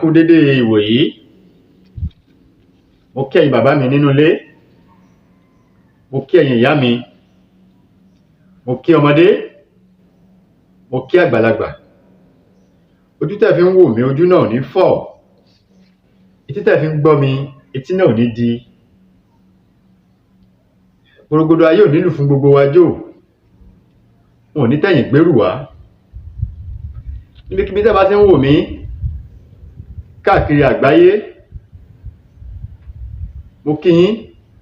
A kú dédé ìwòyí. Mo kí ẹ̀yin bàbá mi nínú ilé, mo kí ẹ̀yin ìyá mi, mo kí ọmọdé, mo kí àgbàlagbà. Ojú tẹ́ fi ń wò mí, ojú náà ò ní fọ́. Etí tẹ́ fi ń gbọ́ mi, etí náà ò ní di. Porogodo ayé ò ní lù fún gbogbo wa jó. Wọn ò ní tẹ̀yìn gbérù wá. Níbikíbi tẹ́ bá ti ń wò mí káàkiri àgbáyé, mo kí yín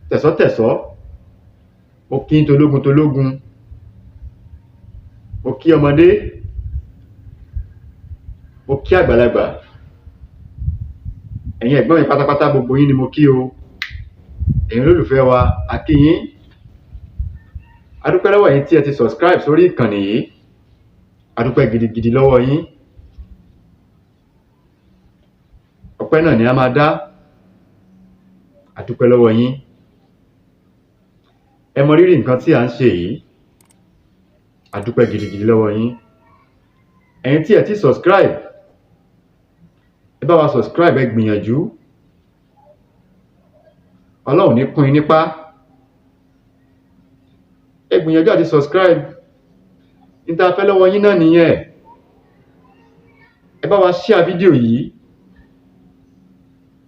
tẹ̀sọ́tẹ̀sọ́, mo kí yín tológun tológun, mo kí ọmọdé, mo kí àgbàlagbà. Ẹ̀yin ẹ̀gbọ́n mi pátápátá, gbogbo yín ni mo kí o. Ẹ̀yin olólùfẹ́ wa, a kí yín. A dúpẹ́ lọ́wọ́ yín tí ẹ ti subscribe sórí ìkànnì yìí. A dúpẹ́ gidigidi lọ́wọ́ yín. Ọpẹ́ náà ni a máa dá. A dúpẹ́ lọ́wọ́ yín. Ẹ mọ rírì nǹkan tí à ń ṣe yìí. A dúpẹ́ gidigidi lọ́wọ́ yín. Ẹ̀yin tí ẹ ti subscribe, ẹ bá wa subscribe, ẹ gbìyànjú. Ọlọ́run ní kún yín nípá. Ẹ gbìyànjú àti subscribe. Ní tá a fẹ́ lọ́wọ́ yín náà nìyẹn. Ẹ bá wa share fídíò yìí,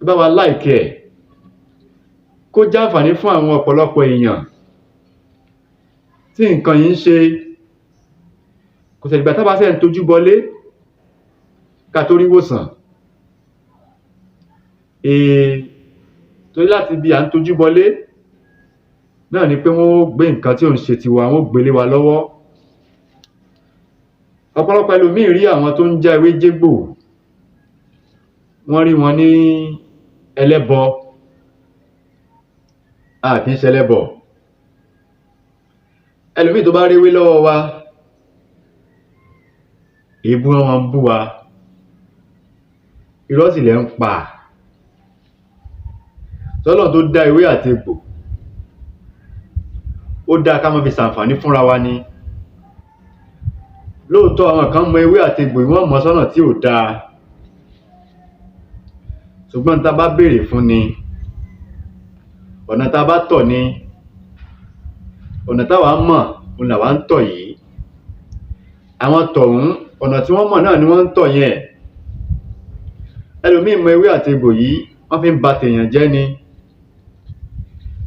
ẹ bá wa like ẹ̀, kó jẹ́ àǹfààní fún àwọn ọ̀pọ̀lọpọ̀ èèyàn tí nǹkan yìí ń ṣe. Kò ṣẹ̀ dìgbà tá bá ṣẹ̀ ń tojú bọlé ká tó rí ìwòsàn. Torí láti ibi à ń tojú bọlé náà ni pé wọ́n ó gbé nǹkan tí ò ń ṣe tiwa, wọ́n ó gbé lé wa lọ́wọ́. Ọ̀pọ̀lọpọ̀ ẹlòmíì rí àwọn tó ń já ewé jégbò, wọ́n rí wọn ní ẹlẹ́bọ. A kì í ṣẹlẹ́bọ. Ẹlòmíì tó bá réwé lọ́wọ́ wa, èébú wọn máa ń bú wa. Irọ́ sì lẹ̀ ń pa. Tọ́lọ́run tó dá ewé àti egbò, ó dáa ká máa fi ṣàǹfààní fúnra wa ni. Lóòótọ́, àwọn kan mọ ewé àti egbò, wọ́n mọ̀ sọ́nà tí ò dáa, ṣùgbọ́n tá a bá béèrè fún ni, ọ̀nà tá a bá tọ̀ ni, ọ̀nà táwa mọ̀ òun làwa ń tọ̀ yìí. Àwọn tọ̀hún, ọ̀nà tí wọ́n mọ̀ náà ni wọ́n ń tọ̀ yẹn. Ẹlòmíì mọ ewé àti egbò yìí, wọ́n fi ń ba tèèyàn jẹ́ ni.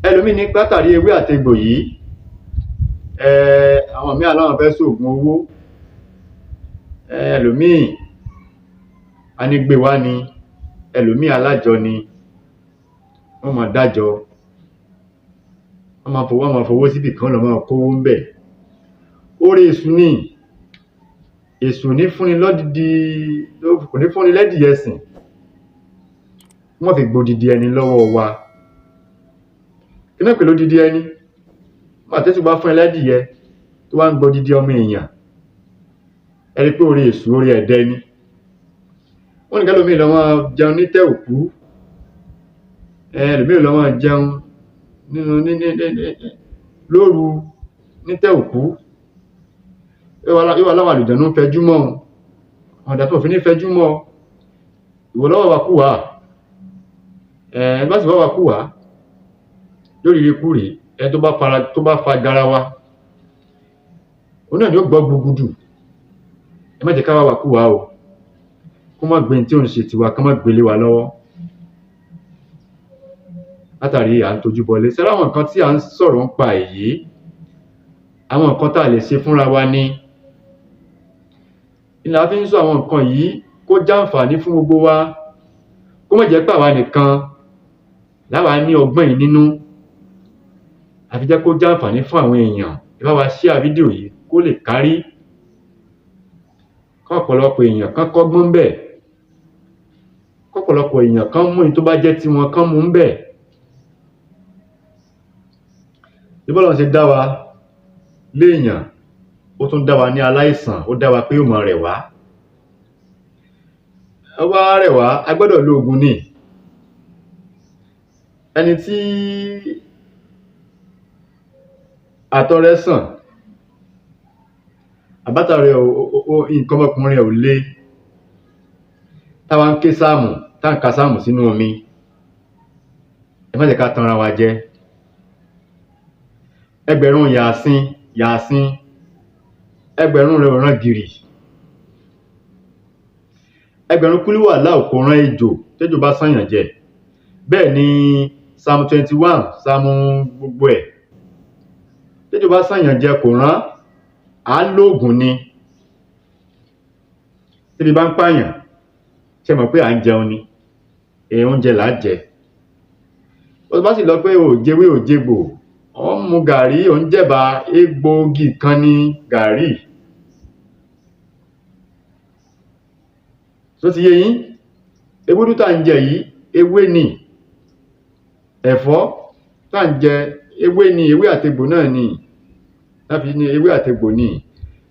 Ẹlòmíì ní látàrí ewé àti egbò yìí, àwọn míì aláwọn fẹ́ ṣoògùn owó. Ẹlòmíì anígbéwá ni, ẹlòmíì alájọ ni, wọ́n máa dájọ, wọ́n máa fowó síbì kan lọ́ máa kówó ń bẹ̀. Oore èṣù ni. Èṣù ní fúnni lọ́didi, kò ní fúnni lẹ́dìyẹ sìn, wọ́n fi gbodidi ẹni lọ́wọ́ wa. Kí náà pè lódidi ẹni? Nígbà tẹ́sù bá fún ẹ lẹ́dìyẹ tó wá ń gbodidi ọmọ èèyàn, ẹ rí pé oore èṣù, oore ẹ̀dẹ ni. Wọ́n ní kẹ́lòmíì lọ máa jẹun nítẹ̀ òkú, ẹlòmíì lọ máa jẹun nínú ní ní ní lóru nítẹ̀ òkú. Yóò wá láwọn àlùjànnú ń fẹjú mọ́ òun. Àwọn ọ̀dà tó fi ní fẹjú mọ́ ìwọ lọ́wọ́ wa kú wá. Ẹ bá sì wá wa kú wá lórí ikú rèé. Ẹni tó bá fara, tó bá fa garawa, òun náà ni ó gbọ́ gbugudu. Ẹ má jẹ́ ká wá wa kú wá o. Kó má gbé tí òun ṣe tiwa, ká má gbélé wa lọ́wọ́ látàrí à ń tojú bọlé. Ṣé láwọn nǹkan tí à ń sọ̀rọ̀ ń pa èyí, àwọn nǹkan tá a lè ṣe fúnra wa ni ìlà fi ń sọ àwọn nǹkan yìí, kó jàǹfààní fún gbogbo wa, kó má jẹ́ pé àwa nìkan láwa ní ọgbọ́n yìí nínú. Àfi jẹ́ kó jàǹfààní fún àwọn èèyàn. Ẹ bá wa share fídíò yìí kó lè kárí, kọ́pọ̀lọpọ̀ èèyàn kán kọ́gbọ́n ńbẹ̀, kọ́pọ̀lọpọ̀ èèyàn kán mú èyí tó bá jẹ́ tiwọn kán mú ńbẹ̀. Bí Ọlọ́run ṣe dá wa léèyàn, ó tún dá wa ní aláìsàn, ó dá wa pé yóò máa rẹ̀ wá. Ó bá rẹ̀ wá, a gbọ́dọ̀ lo ògùn ni. Ẹni tí àtọ̀ rẹ̀ sàn, àbátọ̀ rẹ̀, nǹkan ọmọkùnrin rẹ̀ ò le, Táwa ń ké sáàmù, tá ń ka sáàmù sínú omi, ẹ má jẹ́ ká tanra wa jẹ. Ẹgbẹ̀rún yàásín yàásín, ẹgbẹ̀rún rẹ̀ ò ràn gìrì, ẹgbẹ̀rún kúlúwàláù kò ràn ejò téjò bá sànyàn jẹ. Bẹ́ẹ̀ ni Psalm 21, Psalm gbogbo ẹ̀, téjò bá sànyàn jẹ kò rán, à á lóògùn ni. Tébi bá ń pààyàn, ṣé ẹ mọ̀ pé à ń jẹun ni? Oúnjẹ là á jẹ. Tó bá sì lọ pé o ò jewé, ò jegbò, ò ń mu gàrí, ò ń jẹ̀bà, egbòogi kan ni gàrí. Ṣó ti yé yín? Ewédú tá ń jẹ yìí, ewé ni. Ẹ̀fọ́ tá ń jẹ, ewé ni, ewé àtegbò náà ni. Tá fi ní ewé àtegbò ni.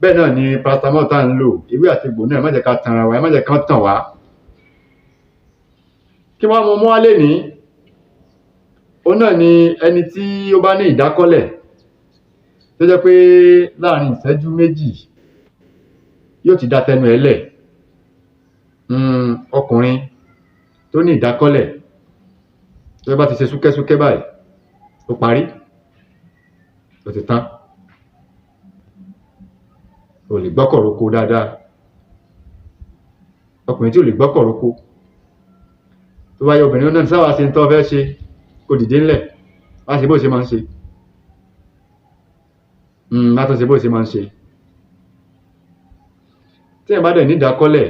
Bẹ́ẹ̀ náà ni paracetamol tá ń lò, ewé àtegbò náà. Ẹ má jẹ́ ká tanra wa, ẹ má jẹ́ kán tàn wá. Kí wá mo mú wá lénìí? Òun náà ni ẹni tí ó bá ní ìdákọ́lẹ̀, tó jẹ́ pé láàrin ìṣẹ́jú méjì yóò ti da tẹnu ẹ̀ lẹ̀. Ọkùnrin tó ní ìdákọ́lẹ̀, tó bá ti ṣe súkẹ́súkẹ́ báyìí, ó parí, ó ti tán. Ò lè gbọ́kọ̀ roko dáadáa. Ọkùnrin tí ò lè gbọ́kọ̀ roko, tó bá yẹ obìnrin náà sáwà ṣe ń tọ́ fẹ́ ṣe, kó dìde ńlẹ̀, wá ṣe bó ṣe máa ń ṣe. Wá tún ṣe bó ṣe máa ń ṣe. Téèyàn bá dẹ̀ ní ìdákọ́lẹ̀,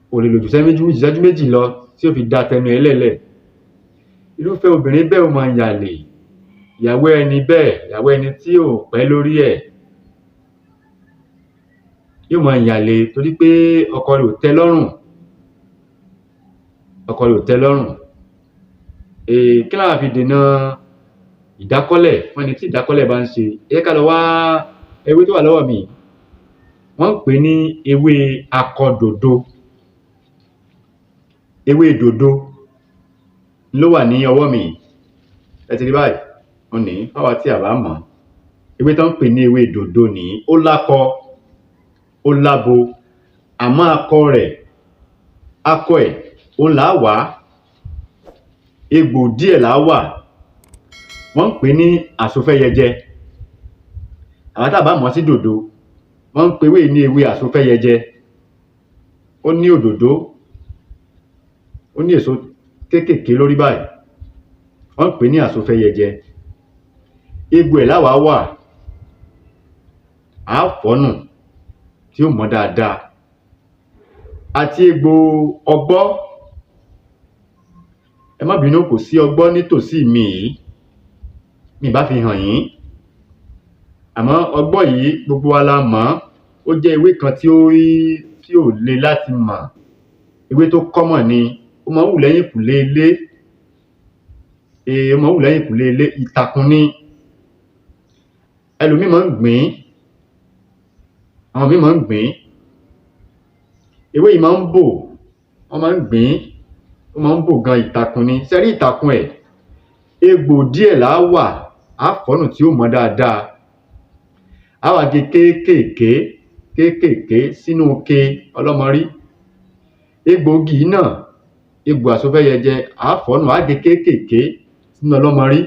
kò lè lò jù ìṣẹ́jú méjì lọ tí ó fi da tẹnu ẹ̀ lẹ̀lẹ̀. Irúfẹ́ obìnrin bẹ́ẹ̀ ó máa yàlè. Ìyàwó ẹni bẹ́ẹ̀, ìyàwó ẹni tí ò pẹ́ lórí ẹ̀, yóò máa yàlè torí pé ọkọ rẹ̀ ò tẹ́ lọ́rùn. Ọkọ rẹ̀ ò tẹ́ lọ́rùn. Kí la fi dènà ìdákọ́lẹ̀ fún ẹni tí ìdákọ́lẹ̀ bá ń ṣe? Ẹ jẹ́ ká lọ wá ewé tó wà lọ́wọ́ mi. Wọ́n ń pè ní ewé akọdòdo. Ewé dòdo ló wà ní ọwọ́ mi. Ẹ ti rí báyìí, òun nìí, fáwa tí a bá mọ̀. Ewé tán ń pè ní ewé dòdo nìí. Ó lákọ, ó lábo, àmọ́ akọ rẹ̀, akọ ẹ̀, òun là á wàá, egbò díẹ̀ là á wà. Wọ́n ń pè ní àsofẹ́yẹjẹ. Àwa tá bá mọ̀ sí dòdo, wọ́n ń pe ewé yìí ní ewé àsofẹ́yẹjẹ. Ó ní òdòdó, ó ní èso kéékèèké lórí báyìí. Wọ́n ń pè ní àsofẹ́yẹjẹ. Egbò ẹ̀ láwàá wà, à á fọ̀ọ́ nù tí ó mọ́ dáadáa. Àti egbò ọgbọ́. Ẹ má bínú, kò sí ọgbọ́ nítòsí mi yìí, mi bá fi hàn yín. Àmọ́ ọgbọ́ yìí gbogbo wa la mọ̀ ọ́n. Ó jẹ́ ewé kan tí ó tí ò le láti mọ̀. Ewé tó common ni. Ó máa ń hù lẹ́yìnkùlé ilé. Ó máa ń hù lẹ́yìnkùlé ilé. Ìtàkùn ni. Ẹlòmíì máa ń gbìn ín, àwọn míì máa ń gbìn ín. Ewé yìí máa ń bò, wọ́n máa ń gbìn ín, ó máa ń bò gan. Ìtàkùn ni. Ṣé ẹ rí ìtàkùn ẹ̀? Egbò díẹ̀ là á wà, á fọ̀ọ́ nù tí ó mọ́ dáadáa. Á wá gé kéékèèké kéékèèké sínú ike ọlọ́mọrí. Egbòogi yìí náà, egbò àsofẹ́yẹjẹ, á fọ̀ọ́ nù, á gé kéékèèké sínú ọlọ́mọrí.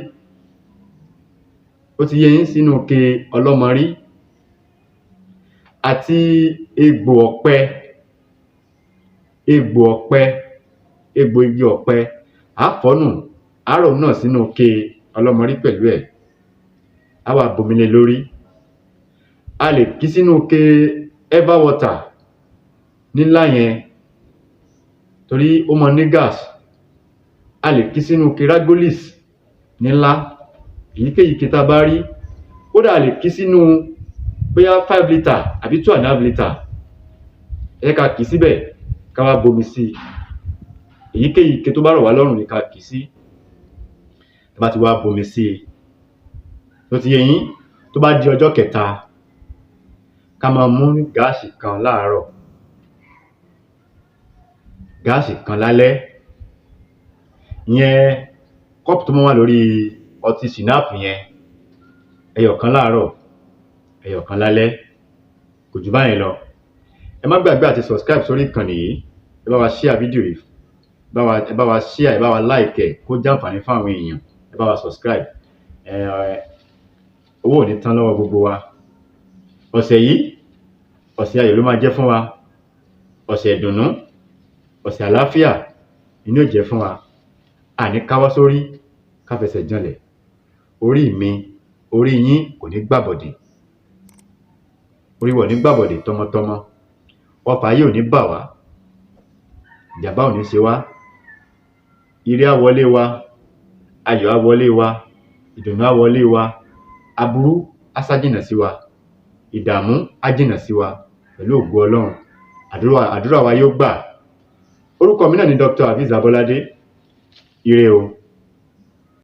Ó ti yé yín? Sínú ike ọlọ́mọrí. Àti egbò ọ̀pẹ, egbò ọ̀pẹ, egbò igi ọ̀pẹ, á fọ̀ọ́ nù, á rọ̀ òun náà sínú ike ọlọ́mọrí pẹ̀lú ẹ̀. Á wá bomi lé lórí. A lè kí sínú ike Eva water nílá yẹn torí ó máa ní gas. A lè kí sínú ike Ragolis nílá, èyíkéyìí ike tá a bá rí. Kódà a lè kí sínú bóyá 5 litre àbí 2.5 litre. Ẹ jẹ́ ká kì í síbẹ̀, ká wá bomi sí i. Èyíkéyìí ike tó bá rọ̀ wá lọ́rùn ni ká kì í sí. Tá bá ti wá bomi sí i, tó ti yé yín, tó bá di ọjọ́ kẹta, ká máa mú gáàsì kan láàárọ̀, gáàsì kan lálẹ́. Ìyẹn kọ́ọ̀pù tó máa ń wà lórí ọtí ṣìnáàpù yẹn, ẹyọ kan láàárọ̀, ẹyọ kan lálẹ́. Kò jù báyẹn lọ. Ẹ má gbàgbé àti subscribe sórí ìkànnì yìí. Ẹ bá wa share fídíò yìí, ẹ bá wa share, ẹ bá wa like ẹ, kó jàǹfààní fún àwọn èèyàn. Ẹ bá wa subscribe. Owó ò ní tán lọ́wọ́ gbogbo wa. Ọ̀sẹ̀ yìí, ọ̀sẹ̀ ayọ̀ ló máa jẹ́ fún wa, ọ̀sẹ̀ ìdùnnú, ọ̀sẹ̀ àlàáfíà ni yóò jẹ́ fún wa. Àní káwọ́ sórí ká fẹsẹ̀ janlẹ̀. Orí mi, orí yín kò ní gbàbọ̀dè. Orí wa ò ní gbàbọ̀dè tọmọtọmọ. Ọfà ayé ò ní bà wá, ìjàmbá ò ní ṣe wá. Ire á wọlé wa, ayọ̀ á wọlé wa, ìdùnnú á wọlé wa, aburú á sá jìnnà sí wa, ìdààmú á jìnnà sí wa pẹ̀lú ògo Ọlọ́run. Àdúrà wa yóò gbà. Orúkọ mi náà ni Dr. Azeez Abolade. Ire o.